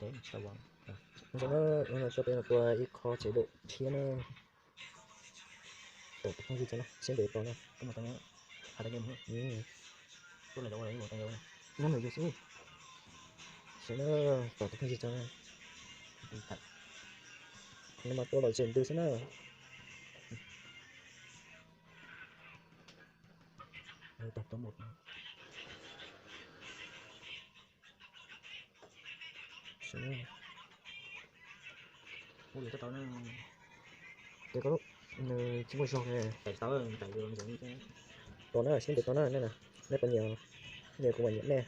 Teb tsis tau vov. Zoo na, ua no tso peb mus tua ib qho tsev dum tshiab na. Tom tus phooj ywg tso na, siab ntev tos na. Nyob nws yus xwb. Sawv na, tom tus phooj ywg tso na. Nws mas tua lom zem ntws xwb na. Tes ko nws tsis muaj zog ne. Tos na, siab ntev tos na, nej na, nej puas nyiam, nyiam kuv mam nyiam nej.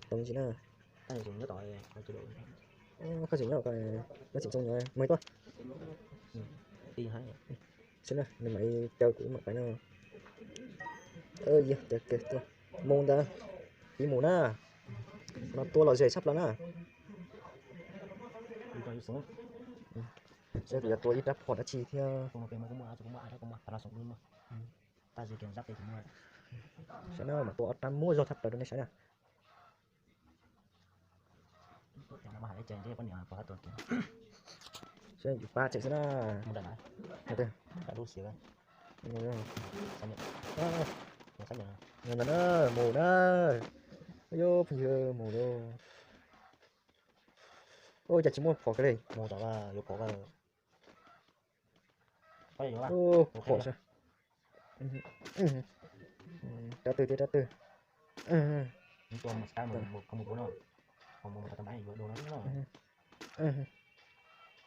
Too ntsis na. Koj tseem nyob, koj tseem txooj nyob, mus tuaj. Xwb na, nws mam li caw kuv mam pais no. Yog caw kiag tuaj. Mus ntawd, pib mus na. No tua lom zem tshaj plaws na. Seb kuv yuav tua ib rab phom dab tsi thiab. Saib na, mam tua ob rab muaj zog tshaj plaws rau nej saib na. Saib yus pab tseem xwb na. Mus na, mus na. Yog phooj ywg mus lauj. Ua cas tsis muaj phom kiag li. Mus tom yuav phom. Phom. Rab twg thiab rab twg.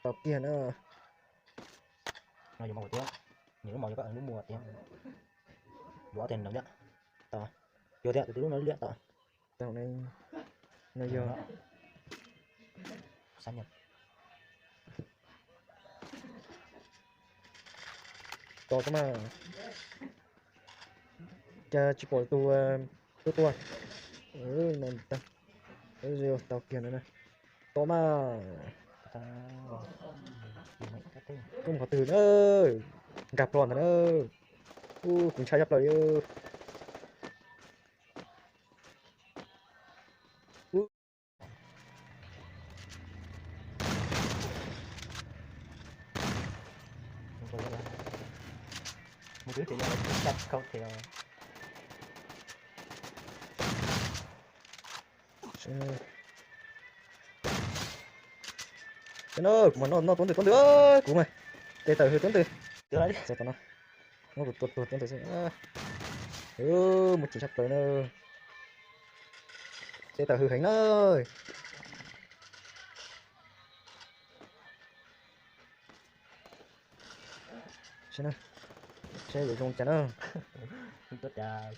Tau kiag na. No yuav mov tiag, nyiam lub mov yuav koj lub mov tiag. Yuav ob teg no liab. Tau, yuav tiag, tus lub no liab tau. Tau, no yog Tos tso mas. Cas tsis pom tus tuaj tuaj. Tau kiag no na. Tos mas. Koj mus qhov twg na? Nkag plho ntag na. Ub, kuv ntshai tshaj plaws li. Kuv mas noj tuab ntwg tuab ntwg, kuv mas tes tawm hws tuab ntwg. Txog tom no, muab kuv tua tuag tuab ntwg xwb. Muaj chim tshaj plaws na. Tes tawm hws heev na. Saib na, saib yuav zoo cas na. Tuaj cas.